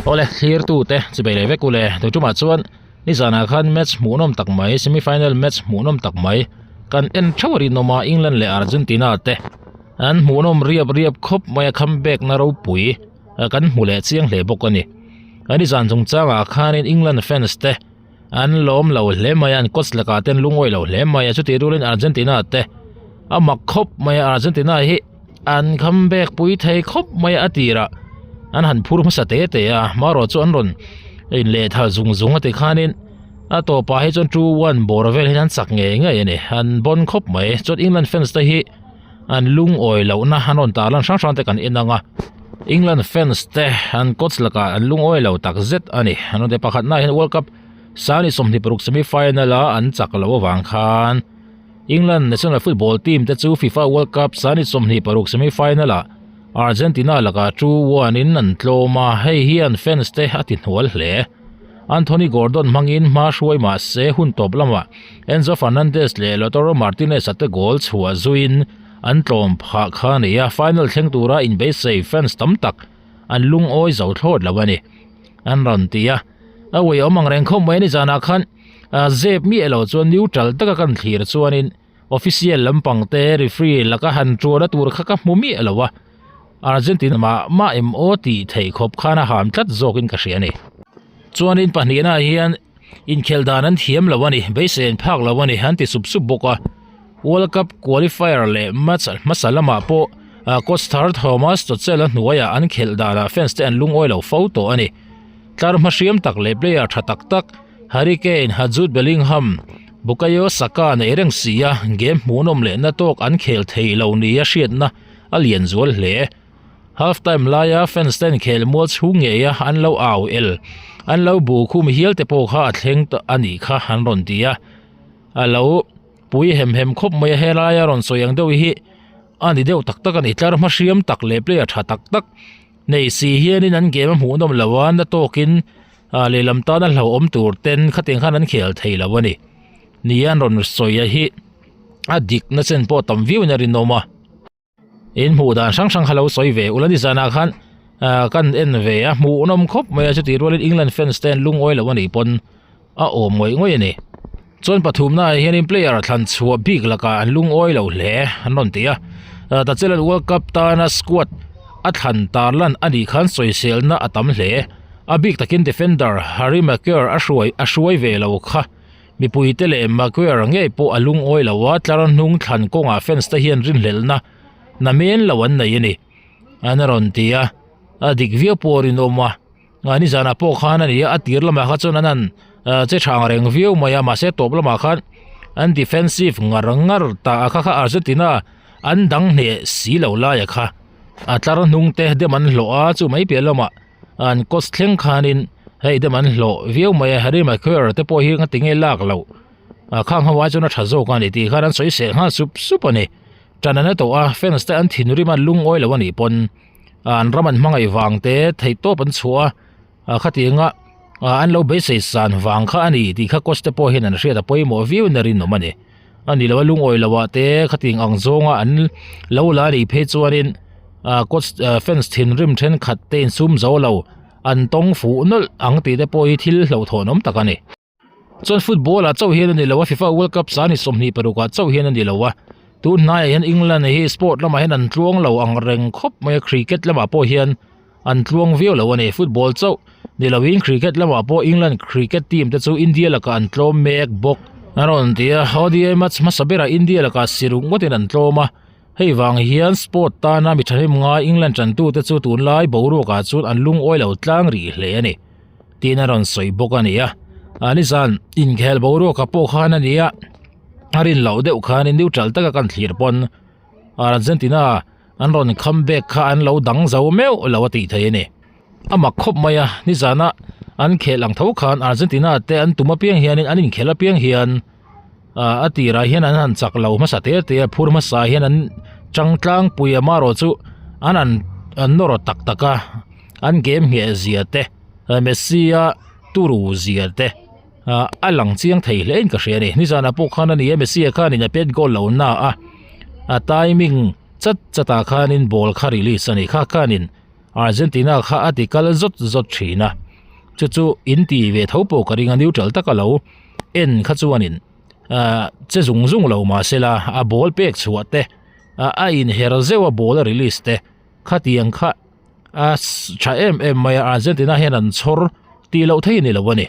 Awle thlirtute chibei leh vek ule tun tumah chuan nizanah khan match hmuhnawm tak mai semi final match hmuhnawm tak mai kan en theuh a rinawm a England leh Argentina te an hmuhnawm riap riap khawp mai a comeback na ropui kan hmu leh chiang hle bawk a ni nizan chungchangah khanin England fans te an lawm lo hle mai a an coach lakah te an lungawi lo hle mai a chutih rualin Argentina te a mak khawp mai a Argentina hi. An comeback pui thei khawp mai a tirah an han phur hmasa te te a marawh chu an rawn in leh thal zung zung a ti khanin a tawpah hi chuan 2-1 bawr vel hian an chak ngei ngei a ni an bawn khawp mai chuan England fans te hi an lungawi lohna an rawn tarlan hrang hrang te kan en ang a England fans te an coach lakah an lungawi lo tak zet a ni an rawn ti pakhatna hian World Cup 26 semi final a an chak loh avang khan. England national football team te chu FIFA World Cup 26 semi-final ah Argentina lakah 2-1 in an tlawm a, hei hian fans te a ti hnual hle. Anthony Gordon hmangin hma hruai mah se hun tawp lamah Enzo Fernandez leh Lautaro Martinez-a te goal chhuah zuiin an tlawm phah kha a ni a, final thleng tura inbeisei fans tam tak an lungawi zo thlawt lo a ni an rawn ti a. A uiawm ang reng khawp mai a ni zanah khan. Zep miah lo chuan neutral taka kan thlir chuanin official lampang te referee laka han tuan a tur kha ka hmu miah lo a, Argentina mah mah em aw tih theih khawp khan a ham tlat zawkin ka hria a ni. Chuanin pahnihna ah hian inkhelh dan an thiam lo a ni, beisei an phak lo a ni an ti sup sup bawk a. World Cup qualifier leh match hmasa lamah pawh coach thar Thomas Tuchel a hnuaiah an khelh danah fans te an lungawi lo fo tawh a ni. Tlar hma hriam tak leh player tha tak tak Harry Kane, Jude Bellingham, Bukayo Saka nei reng si a, game hmuhnawm leh na tawk an khel thei lo nia hriatna a lian zual hle. Half time laia fans ten khel mual chhung ngeia an lo au el, an lo bu khum hial te pawh kha a thleng a nih kha an rawn ti a, a lo pui hem hem khawp mai a, helaia rawn sawi ang deuh hi a ni deuh tak tak a ni, tlar hma hriam tak leh player tha tak tak nei si hianin an game a hmuhnawm lo a, na tawkin Ah lehlam tana hlauhawm tur ten khatiang khan an khel thei lo a ni. Ni an rawn sawi a hi a dikna chen pawh tam viau in a rinawm a. In hmuh dan hrang hrang kha lo sawi ve ula ni zanah khan ah kan en ve a hmuhnawm khawp mai a chutih rualin England fans te an lungawi lo a nih pawn a awm ngawih ngawih a ni. Chuan pathumna ah hianin player thlan chhuah bik lakah an lungawi lo hle an rawn ti a. Tachelan World Cup tana squad a thlan tarlan a nih khan sawiselna a tam hle. A bik takin defender Harry Maguire a hruai a hruai ve lo kha. Mipuite leh Maguire ngei pawh a lungawi lo a, tlar hnung thlan kawngah fans te hian rinhlelhna namen lo an nei a ni an rawn ti a. A dik viau pawh a rinawm a. Ni zanah pawh khan a ni a, a tir lamah kha chuan an han che thang reng viau mai a, mahse tawp lamah khan an defensive ngar ngar ta a kha kha Argentina an dang hneh si lo lai a kha a tlar hnung te dem an hlawh a, chu mai piah lamah an coach thleng khanin hei dem an hlawh viau mai a, Harry Maguire te pawh hi engati nge lak loh a khang ho ai chuan a tha zawk a ni tih khan an sawi seh nghal sup sup a ni, tan an la tawh a fans te an thinrim a lungawi lo a nih pawn. An ram an hmangaih vang te theih tawp an chhuah a khatianga an lo beisei san vang kha a ni tih kha coach te pawh hian an hriat a pawimawh viau in a rinawm a ni. A ni lo a lungawi lo ah te khatiang ang zawnga an lo la a nih phei chuanin coach fans thinrim thenkhat te insum zo lo an tawng fuh nawlh ang tih te pawh hi thil hlauhthawnawm tak a ni. Chuan football ah chauh hian a ni lo a, FIFA World Cup 26 ah chauh hian a ni lo a. Tun hnaiah hian England hi sport lamah hian an tluang lo ang reng khawp mai a, cricket lamah pawh hian an tluang viau lo a ni. Football chauh ni loin cricket lamah pawh England cricket team te chu India lakah an tlawm mek bawk. A rawn ti a, ODI match hmasa berah India lakah siruk ngawtin an tlawm a, hei vang hian sport tana mi thahnem ngai England tantute chu tunlai boruakah chuan an lungawi lo tlang rih hle a ni. Tiin a rawn sawi bawk a ni a, a nizan inkhel boruak a pawh khan a ni a, a rin loh deuh khanin neutral taka kan thlir pawn Argentina an rawn come back kha an lo dang zo meuh lo a tih thei a ni. A mak khawp mai a, nizana an khelh ang tho khan Argentina te an tum apiang hianin an inkhelh apiang hian a tirah hian an han chak lo hmasa te te a, phur hmasa hian an chang tlangpui a marawh chu an han an nawr tak tak a, an game ngheh zia te. Messi a turu zia te a lang chiang thei hle in ka hria a ni nizanah pawh khan a ni a Messi a khanin a pet goal lo na a a timing chat chat ah khanin ball kha release a ni kha khanin. Argentina kha a ti kal zawt zawt thin a, chu chu in ti ve tho pawh ka ring a neutral taka lo en kha chuanin ah che zung zung lo mahsela a ball pek chhuah te ah a inher zeuh a ball a release te khatiang kha a tha em em mai a Argentina hian an chhawr tih loh thei a ni lo a ni.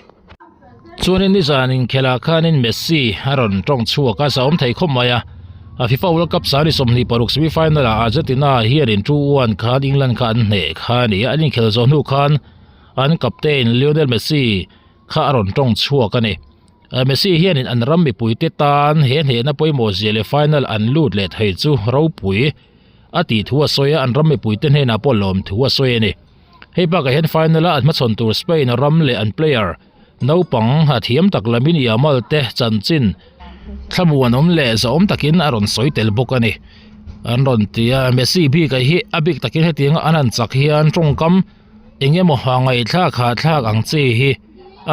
Chuanin nizan inkhelh ah khanin Messi a rawn tawng chhuak a, zahawm thei khawp mai a. FIFA World Cup 26 semi final ah Argentina hianin 2-1 khan England kha an hneh kha a ni a, an inkhelh zawh hnu khan an captain Lionel Messi kha a rawn tawng chhuak a ni. Messi hianin an ram mipuite tan he hnehna pawimawh zia leh final an lut leh thei chu ropui a tih thu a sawi a, an ram mipuite hnenah pawh lawm thu a sawi a ni. Hei bakah hian final a an hmachhawn tur Spain ram leh an player naupang a thiam tak Lamine Yamal te chanchin thlamuanawm leh zahawm takin a rawn sawi tel bawk a ni. An rawn ti a, Messi bik hi a bik takin hetianga an han chak hian tawngkam eng emaw ngaihthlak hahthlak ang chi hi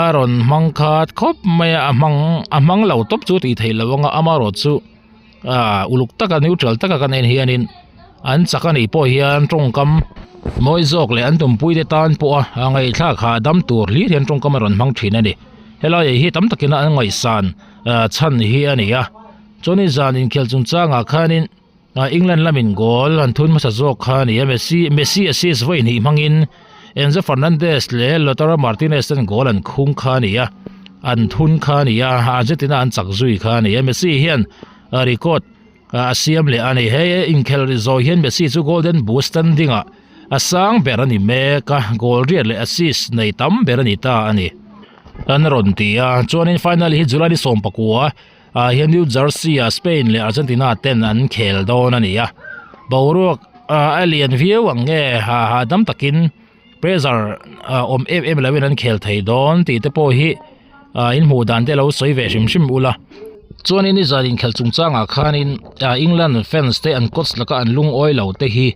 a rawn hmang khat khawp mai a, a hmang a hmang lo tawp chu tih theih loh anga amaherawhchu ah uluk taka neutral taka kan en hianin an chak a nih pawh hian tawngkam mawi zawk leh an tumpui te tan pawha a ngaihthlak hahdam tur hlir hian tawngkam a rawn hmang thin a ni helai hi tam takin an ngaihsan ah chhan hi a ni a chuanin zan inkhel chungchangah khanin ah England lamin goal an thun hmasa zawk kha a ni a Messi Messi assist vawi hnih hmangin Enzo Fernandez leh Lautaro Martinez ten goal an khung kha a ni a an thun kha a ni a Argentina an chak zui kha a ni a Messi hian record a siam leh a ni hei inkhel zawh hian Messi chu golden boot standing ah a sang ber a ni mek a goal riat leh assist nei tam ber a ni ta a ni an rawn ti a chuanin final hi July ni 19 ah hian New Jersey ah Spain leh Argentina ten an khel dawn a ni a boruak ah a lian viau ang nge ha hahdam takin pressure ah awm em em lo in an khel thei dawn tih te pawh hi ah in hmuh dan te lo sawi ve hrim hrim ula chuanin nizan inkhelh chungchangah khanin ah England fans te an coach laka an lungawi lo te hi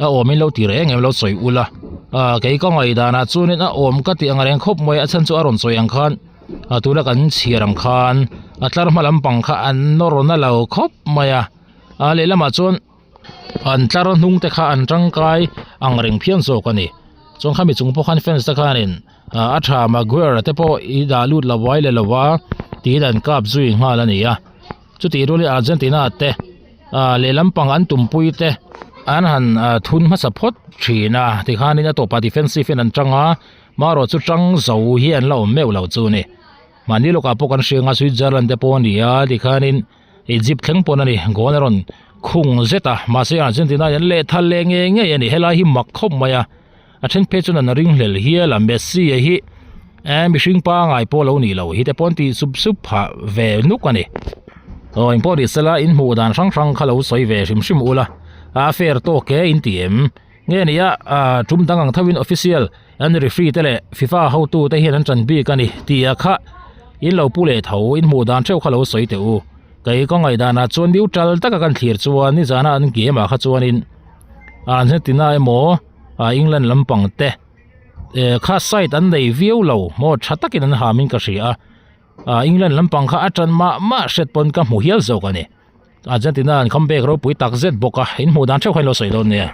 a awm in lo ti reng em lo sawi ula ah kei ka ngaih danah chuanin a awm ka tih ang reng khawp mai a chhan chu a rawn sawi ang khan a tuna kan chhiar ang khan a tlar hma lampang kha an nawr na lo khawp mai a a lehlamah chuan an tlar hnung te kha an tangkai ang reng phian zawk a ni chuan khami chung pawh khan fans te khanin ah a tha Maguire te pawh i dah lut lo vai leh lo va tiin an kap zui nghal a ni a. Chutih rualin Argentina te ah lehlam pang an tumpui te an han ah thun hmasa phawt thin a tikhanin a tawpah defensive in an tang a marawh chu tang zo hi an la awm meuh lo chu a ni mahni lawkah pawh kan hria ang a Switzerland te pawh a ni a tikhanin Egypt thleng pawn a ni goal a rawn khung zet a mahse Argentina in an lehthal leh ngei ngei a ni helai hi mak khawp mai a. A then phei chuan an ring hlel hial a Messi a hi eh mihring pangai pawh lo nih loh hi te pawh an tih sup sup phah ve nuk a ni. Aw engpawh ni sela in hmuh dan hrang hrang kha lo sawi ve hrim hrim ula a fair tawk e in ti em? Nge ni a ah tum dang ang tho in official an referee te leh FIFA hotu te hian an tan bik a ni tih a kha in lo pu leh tho in hmuh dan theuh kha lo sawi teh u. Kei ka ngaihdan ah chuan neutral taka kan thlir chuan nizana an game ah kha chuanin Argentina emaw ah England lampang te eh kha side an nei viau lo maw tha takin an ham in ka hria a ah England lampang kha a tan mah mah hriat pawn ka hmu hial zawk a ni Argentina an comeback ropui tak zet bawk a in hmuh dan theuh kha in lo sawi dawn nia.